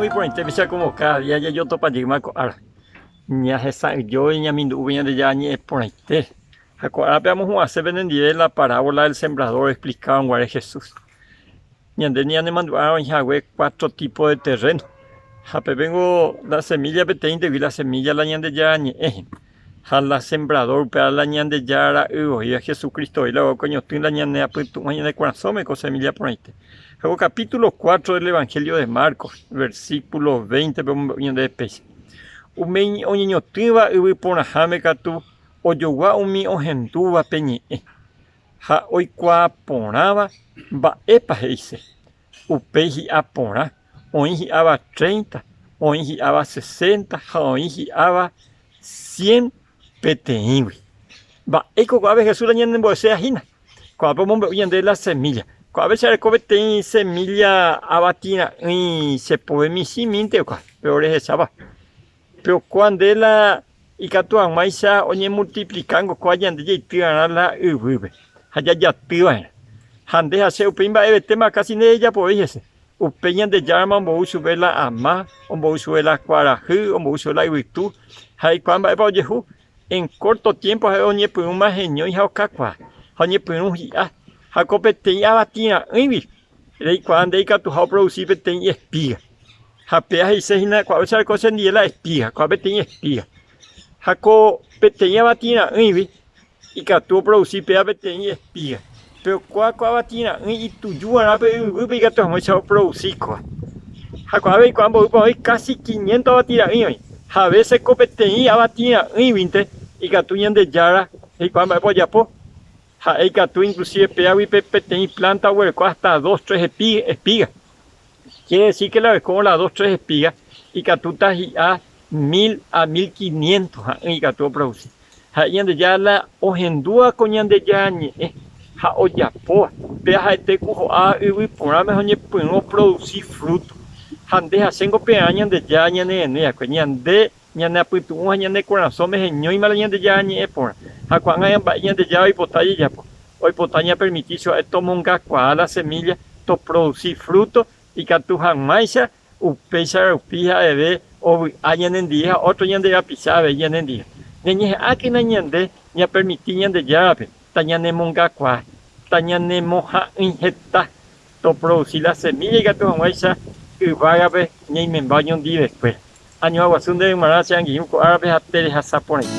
Ko'ág̃a iporãite péicha como cada día jajotopa jeýma ko ára. Ñahesa'ỹijóve ñamindu'úpe Ñandejára ñe'ẽ porãite. Ha ko árape amohu'ãse penendive la parábola del sembrador oexplikárõ guare Jesús. Ñande ñanemandu'a oĩ hague cuatro tipo de terreno. Ha pépengo la semilla peteĩntegui la semilla la Ñandejára ñe'ẽ hína. Ha la sembrador upéva la Ñandejára Ra'y oĩva Jesucristo oĩ la oñotỹ la ñane apytu'ũ ñane korasõme ko semilla porãite. Ha ko capítulo 4 del Evangelio de Marcos, versículo 20 pe omombe'u ñandéve péicha. Umi oñeñotỹva yvy porãháme katu ojogua umi ohendúva pe ñe'ẽ ha oikuaa porãva mba'épa he'ise. Upéi hi'a porã, oĩ hi'áva treinta, oĩ hi'áva sesenta ha oĩ hi'áva cien peteĩgui. Mba'éiko ko'ápe Jesús la ñanembo'eséva hína? Ko'ápe omombe'u ñandéve la semilla. Ko'ápe che areko peteĩ semilla avati ra'ỹi che pove michĩmínte okua, péro rehechápa. Péro kóa nde la ikatu hag̃uáicha oñemultiplikango kóa ñande jaity'arã la yvýpe ha jajaty va'erã. Ha nde ha che upéi mba'evetéma kási nderejapovéi hese. Upéi Ñandejárama ombou chupe la ama, ombou chupe la kuarahy, ombou chupe la yvytu, ha eikuaa mba'épa ojehu, en kórto tiémpo ha'e oñepyrũma heñói ha okakuaa, ha oñepyrũ hi'a. Ha ko peteĩ avati ra'ỹigui reikuaa nde ikatuha oprodusi peteĩ espíga. Ha péa he'ise hína ko'ápe che areko chendie la espíga, ko'ã peteĩ espíga. Ha ko peteĩ avati ra'ỹigui ikatu oprodusi péa peteĩ espíga. Péro kóa ko avati ra'ỹi ituju va'erã pe yvýpe ikatu hag̃uáicha oprodusi kóa. Ha ko'ápe oikuaa mboýpa oĩ kási quiniento avati ra'ỹi oĩ. Ha avése ko peteĩ avati ra'ỹiguinte ikatu Ñandejára he'ikuaa mba'épa ojapo. Ha'e ikatu inclusive péagui pe peteĩ plánta oguereko hasta dos, tres espiga. Quiere decir que la orekóvo la dos, tres espiga ikatúta hi'a mil a mil quinientos ha'ỹi ikatu oproduci. Ha'e Ñandejára la ohendúva ko Ñandejára ñe'ẽ ha ojapóva, péa ha'ete ku ho'áva yvy porãme ha oñepyrũ oproduci fruto. Ha nde ha chéngo pearã Ñandejára ñanerenói va'ekue. Ñande Ñane apytu'ũ ha ñane korasõme heñóima la Ñandejára ñe'ẽ porã. Ha ko'ág̃a mba'e Ñandejára oipota jajapo? Oipota ñapermiti chupe tomongakuaa la semílla, toprodusi frúto, ikatu hag̃uáicha upéicha rupi ha'eve ovy'a ñanendie ha ótro ñande rapicha avei ñanendie. Ñañeha'ãkena ñande ñapermiti Ñandejárape tañanemongakuaa, tañanemoha'ỹiheta Toprodusi la semilla ikatu hag̃uáicha yvágape ñaimemba oñondivekuéra. Añua guasu ndéve g̃uarã che angirũ ko árape ha terehasa porãite.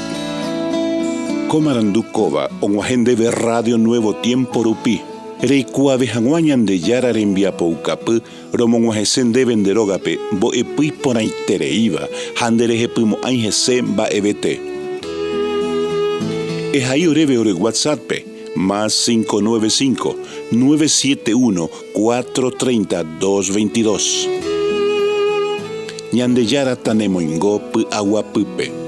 Ko marandu kóva og̃uahẽ ndéve Radio Nuevo Tiempo rupi. Reikuaave hag̃ua Ñandejára rembiapoukapy romog̃uahẽse ndéve nde rógape mbo'epy iporãitereíva ha nderehepymo'ãi hese mba'evete. Ehai oréve ore WhatsApp-pe, más 595 971 430 222. Ñandejára tanemoingo py'aguapýpe.